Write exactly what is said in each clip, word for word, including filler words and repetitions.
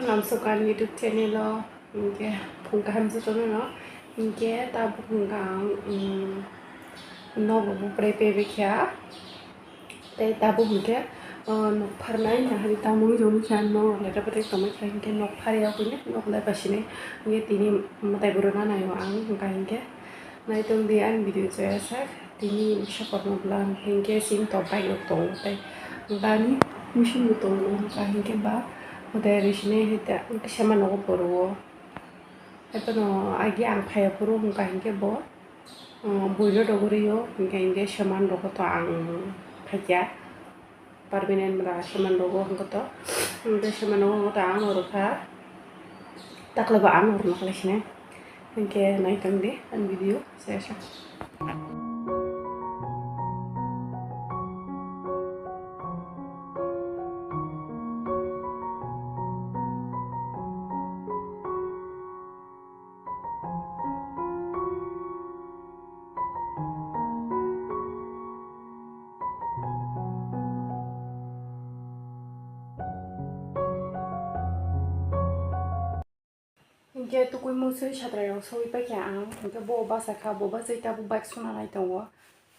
Namsukani YouTube channel o, hinkhe phung kaham jotono no, hinkhe tabuk hinkhe ang, um, nogo bo prai paibai kha. Tei tabuk hinkhe, uh, nok pharnai nahari tamung jomung khe ang nogo letra patai tongwi kha, hinkhe nok pharya hwnwi nok lai pasinai, hinkhe tini mwtai bwrwna naio ang, hinkha hinkhe naitongdi ani video joya sak. Tini misa kormo bwla hinkhe sing tok bike rok tongo tei bani machine bo tongo, hinkha hinkhe ba hoda ri sinai hai ta sema nogo poro o. Haiphano agi ang phaiya phuru hinkha hinkhe bo, um, buino dogorio hinkha hinkhe sema nogo to ang phaikya. Permanent bwla sema nogo hwnkhe to, hwnkhe sema nogo hwnkhe to ang oro kha, takhwlaibo ang oro nokhlai sinai. Hwnkhe naitongdi ani video sesa. Hinkhe tukui musui satrai rok sogwi paikha ang, hinkhe bo bachakha, bo bachai tabuk bike suna nai tongo,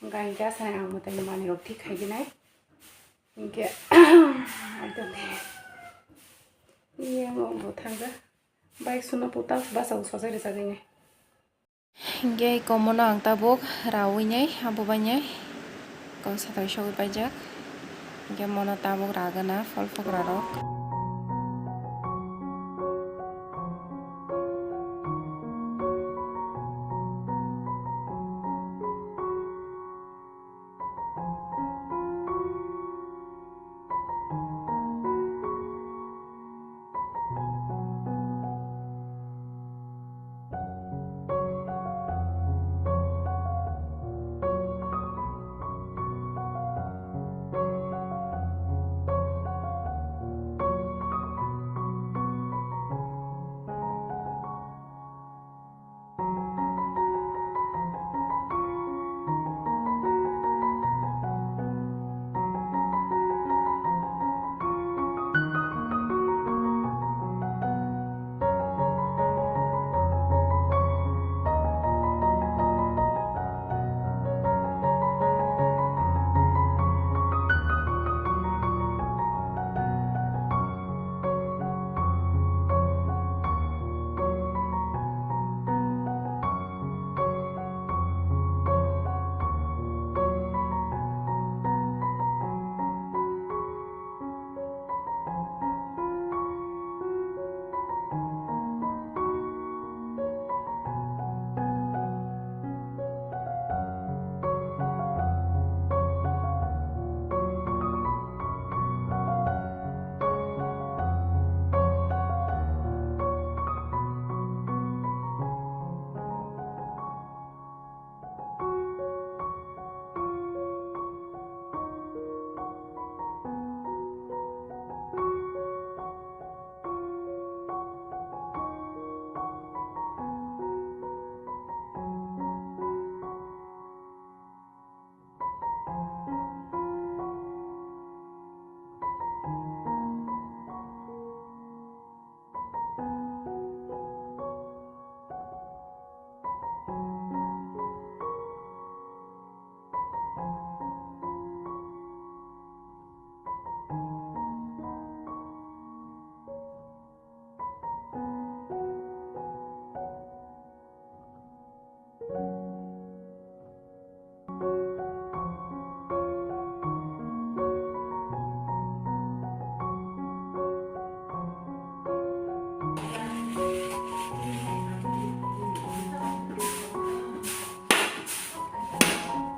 hinkhe hinkhe asai ang mwtai manwi rok thik khai dinai, hinkhe aitongkhe yang bo thangkha bike suna puta bachao sojai rwjagwi nai. Hinkhe komono ang tabuk rawi nai, abo bai nai kok satai sogwi paijak. Hinkhe mono tabuk ragana phol pokra rok.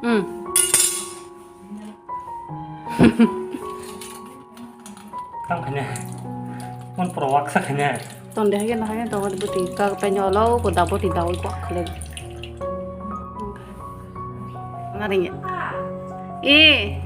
Hmm. Tang khanya. Mon prowak sa khanya. Ton de hage na hage dawa buti ka pe nyolo ko da buti dawa ko khale. Ngaring ya. Eh.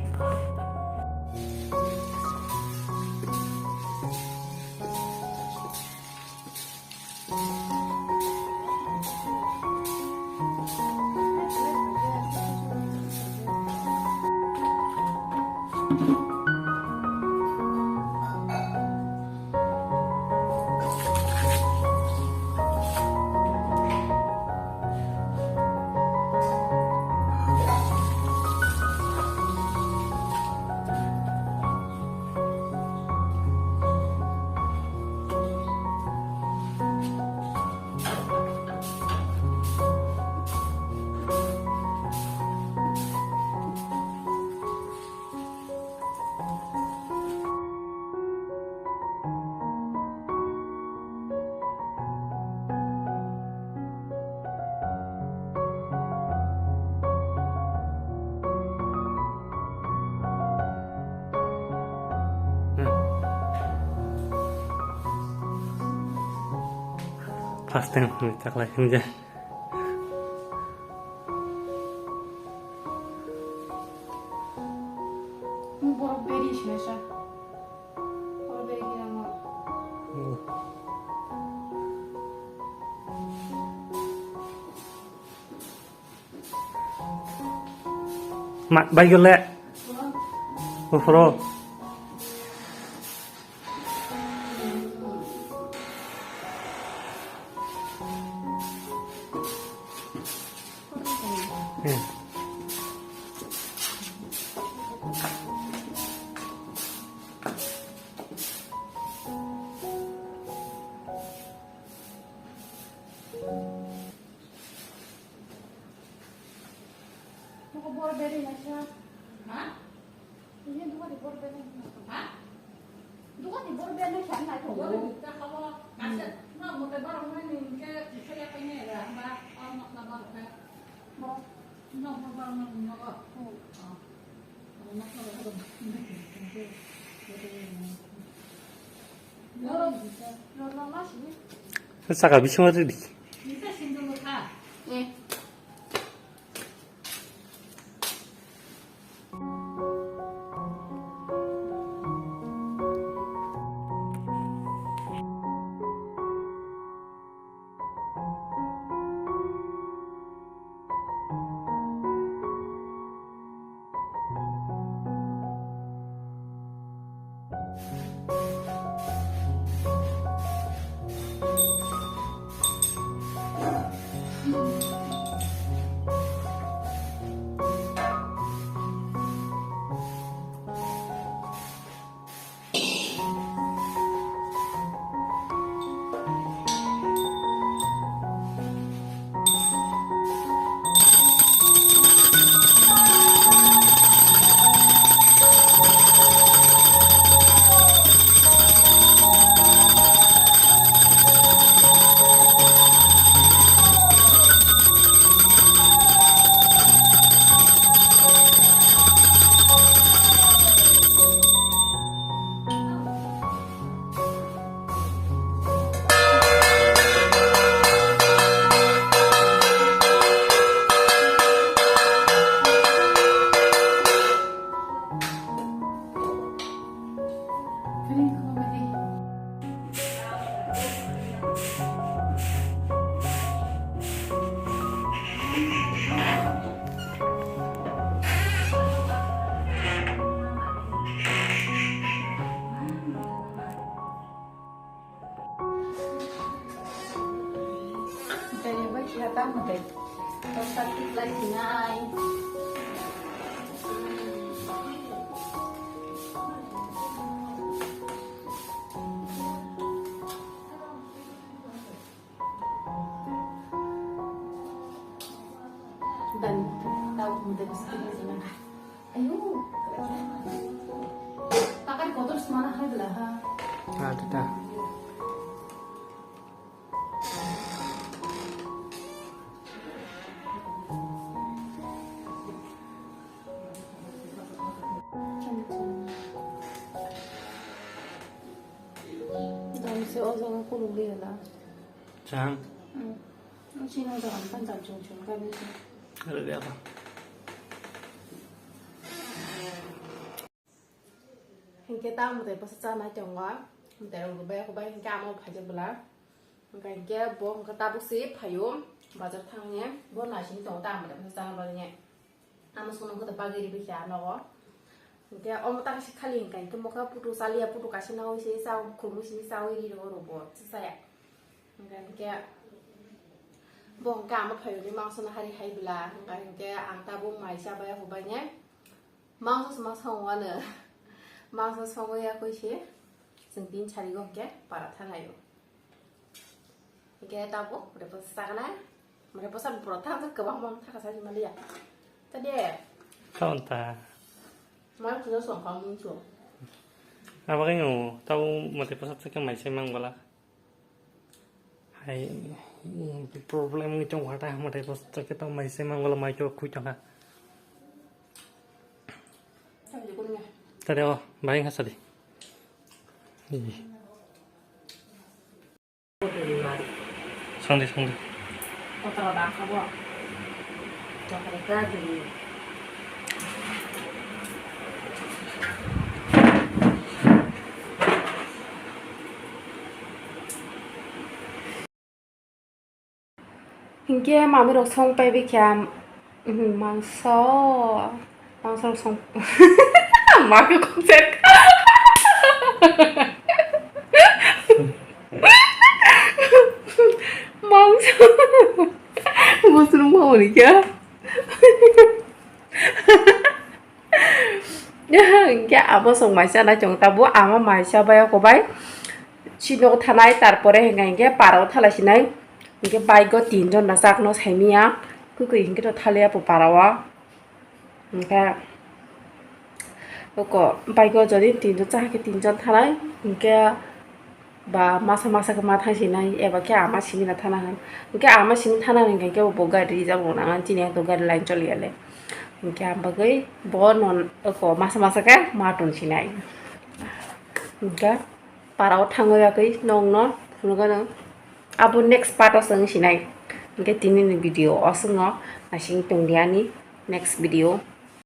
Aste hwnwi taklai hwnjak. Borok beri sesa. Borok beri hirang. Ma, bai gole. Ufro. Nuko bor beri naisa. Ha? Ini duka di bor beri naisa. Ha? Duka di bor beri naisa, naisa. Bor beri naisa, kabo kaset. Hmm. Na, mote barang mana ni, ke, ke ya kanya ya, ba, oh, mak na barang na. Bo. No, mo barang mana ni, oh. Hmm. Oh. Oh, mak na barang. Saka bisingo ridi. Eh. Dai bai kha ta mo dai. Tosta tik lai sinai. Dan tau mo dai bas tik lai sinai. Ayo. Pakar kotor semana hai bela ha. Ah, tata. Damse o jaga kuluk liya la. Chang. Hmm. Ang sino jaga kan jam chung chung ka bisi. Ada dia apa? Hinkhe ta mwtai bwsa chanai tongo, mwtai rok bai khe bai hinkhe ama bo phaijak bwla. Hinkhe hinkhe bo hinkhe tabuk se phaio bazar thangni, bo naising tongo ta mwtai bwsa chana bagwi. Ama songno khe bagwi ribaikha nogo. Hinkhe omo ta kaisa khali hinkhe hinkhe mokhe putu chaliya, putu kaisa nangwi se cha, khumui se chawi ri rw bo chaya. Hinkhe hinkhe bo hinkhe ama phaio ni mangso no hari hai bwla, hinkhe hinkhe ang tabuk mai cha bai khe bai ne. Mangso se ma song wano. Mangso songwi ya koi se. Chwng tin sari go hwnkhe para thang ayo. Hwnkhe tabo, mare posa sakna. Mare posa bro thang kwbang bang thaka sari maliya. Tade. Kaun ta. Mai kulo song kang mung so. Abo khe no tabo mate posa sakhe mai se mang bala. Hai, problem ni tong kha ta, mwtai posa khe tong mai se mang bala mai khe khui tong kha. Tade o, bai kha sadi. Songdi, songdi. Hinkhe mami rok song pai bikha, mangso, mangso rok song, mami kok cher. Mangso. Musulung mau ni kya? Hinkhe amo song maisa nai chong tabu ama maisa bai oko bai. Chino thanai tarpore hinkhe hinkhe parao thala sinai. Hinkhe bike o tinjon na chakno saimia. Kukui hinkhe to thalia po parao. Hinkhe oko bike o jodi tinjon chakhe tinjon thanai. Hinkhe ba masa masa khe ma thang sinai eba khe ama simi na thana han. Hinkhe ama simi thana hinkhe bo gari rijak bo nang chini to gari line choli yale. Hinkhe am bagwi bo non oko masa masa khe ma tong sinai. Hinkhe parao thangwi yakwi nongno phunukgano. Abo next part o chwng sinai. Hinkhe tini ni video o chwngno naising tongdi ani next video.